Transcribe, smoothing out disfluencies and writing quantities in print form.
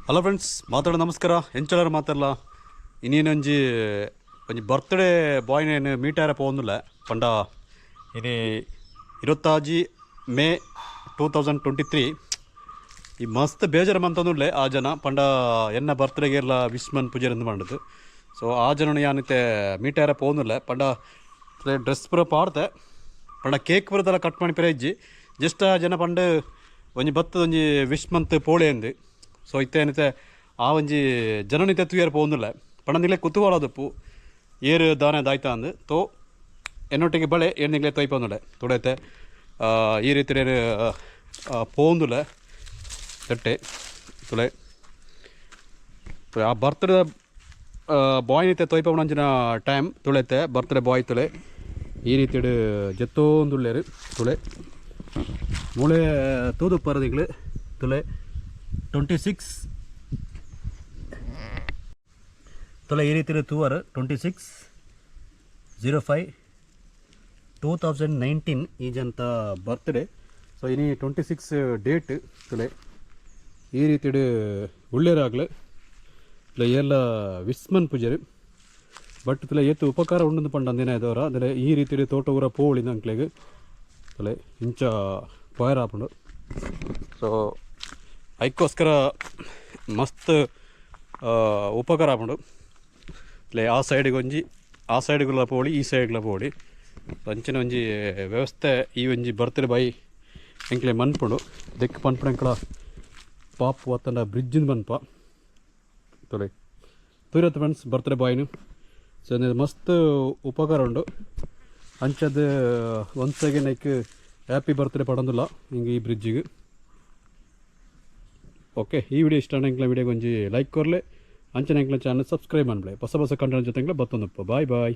Hello friends, ಮಾತಾಡೋ ನಮಸ್ಕಾರ. ಎಂಚಲರ್ ಮಾತಾಡಲ್ಲ. ಇನ್ನೇನೊಂಜಿ ಒಂಜಿ ಬರ್ತ್ಡೇ ಬಾಯ್ನೇನು ಮೀಟಾರ ಪೋವೊಂದುಲ್ಲ. ಪಂಡ ಇನಿ 26 ಮೇ 2023. ಈ ಮಸ್ತ್ ಬೇಜಾರು ಮಂತೊಂದುಲ್ಲೆ ಆ ಜನ. ಪಂಡ ಎನ್ನ ಬರ್ತ್ಡೇಗೆ ಎಲ್ಲ ವಿಶ್ ಮನ್ಪುಜೆರ್ ಪಂಡದು. ಸೊ ಆ ಜನನು ಯಾನಿತ್ತೆ ಮೀಟಾರ ಪೋವೊಂದುಲ್ಲೆ. ಪಂಡ ಡ್ರೆಸ್ ಪೂರ ಪಾಡ್ದೆ. ಪಂಡ ಕೇಕ್ ಪೂರ ಕಟ್ ಮನ್ಪೆರೆ ಇಜ್ಜಿ. ಜಸ್ಟ್ ಆ ಜನ ಪಂಡ ಒಂಜಿ ಬತ್ತದ ಒಂಜಿ ವಿಶ್ ಮಂತ್ ಪೋಳೆ ಅಂದು. ಸೊ ಇತ್ತೆ ಏನಿತ್ತೆ ಆ ಒಂಜಿ ಜನನಿತ್ತೆ ತೂಯರ್ ಪೋವೊಂದುಲ್ಲೆ. ಪಂಡ ನಿಕ್ಲೆ ಕುತೂಹಲ ಆದುಪ್ಪು, ಏರು ದಾನೆ ದಾಯ್ತ ಅಂದು. ತೋ ಎನ್ನೊಟ್ಟಿಗೆ ಬಳೆ, ಏರ್ ನಿಕ್ಲೆ ತೊಯ್ಪೊಂದುಲ್ಲೆ. ತುಡೈತೆ ಈ ರೀತಿ ಪೋವೊಂದುಲ್ಲೆ. ತಟ್ಟೆ ತುಲೆ ಆ ಬರ್ತ್ಡೇ ಬಾಯ್ ನಿತ್ತೆ ತೊಯ್ಪವನಂಚಿನ ಟೈಮ್. ತುಳೆತೆ ಬರ್ತ್ಡೇ ಬಾಯ್ ತುಲೆ, ಈ ರೀತಿಡ್ ಜೆತ್ತೋಂದುಲ್ಲೆರ್. ತುಳೆ ಮೂಳೆ ತೂದುಪ್ಪರ ನಿಕ್ಲು. ತುಲೆ 26. ತುಲೆ ಈ ರೀತಿ ತೂವರ್, 26/05/2019 ಈ ಜಂತ ಬರ್ತ್ಡೇ. ಸೊ ಇನಿ 26 ಡೇಟ್. ತುಲೆ ಈ ರೀತಿಡ್ ಉಳ್ಳೇರಾಗ್ಲು. ತುಲೆ ಏರ್ಲ ವಿಶ್ ಮನ್ಪುಜೆರ್. ಬಟ್ ತುಲೆ ಏತ್ ಉಪಕಾರ ಉಂಡು ಪಂಡ ಅಂದಿನ ಇದವರ ಅಂದರೆ ಈ ರೀತಿಡ್ ತೋಟ ಊರ ಪೋವಳಿಂದ ಅಂಕ್ಲೆಗ್. ತುಲೆ ಇಂಚ ಪೋಯರ್ ಆಪುಂಡು. ಸೊ ಐಕ್ಕೋಸ್ಕರ ಮಸ್ತ್ ಉಪಕಾರ ಆಪುಂಡು. ತುಲೆ ಆ ಸೈಡ್ಗೆ ಒಂಜಿ, ಆ ಸೈಡ್ಗುಲ ಪೋಳಿ, ಈ ಸೈಡ್ಗುಲ ಪೋಳಿ. ಅಂಚಿನ ಒಂಜಿ ವ್ಯವಸ್ಥೆ ಈ ಒಂಜಿ ಬರ್ತ್ಡೇ ಬಾಯ್ ಎಂಕ್ಲೆ ಮನ್ಪುಂಡು. ದೆಕ್ ಪನ್ಪುಂಡು ಎಂಕಲ ಪಾಪು ಅತ್ತಂಡ ಬ್ರಿಡ್ಜಿನ ಪನ್ಪ. ತುಲೆ ತೂರತ್ ಫ್ರೆಂಡ್ಸ್, ಬರ್ತ್ಡೇ ಬಾಯ್ನು. ಸೊ ಮಸ್ತ್ ಉಪಕಾರ ಉಂಡು. ಅಂಚದ ಒನ್ಸ್ ಅಗೇನ್ ಐಕ್ ಹ್ಯಾಪಿ ಬರ್ತ್ಡೇ ಪಡೊಂದುಲ್ಲ ಹಿಂಗೆ ಈ ಬ್ರಿಡ್ಜಿಗೆ. ಓಕೆ, ಈ ವಿಡಿಯೋ ಇಷ್ಟ ಎಂಕ್ಲ ವಿಡಿಯೋಗೆ ಒಂಜಿ ಲೈಕ್ ಕೊರ್ಲೆ. ಅಂಚನೆ ಎಂಕ್ಲ ಚಾನಲ್ ಸಬ್ಸ್ಕ್ರೈಬ್ ಮನ್ಪುಲೆ. ಹೊಸ ಹೊಸ ಕಂಟೆಂಟ್ ಜೊತೆ ಬತ್ತೊಂದಪ್ಪ. Boy boy.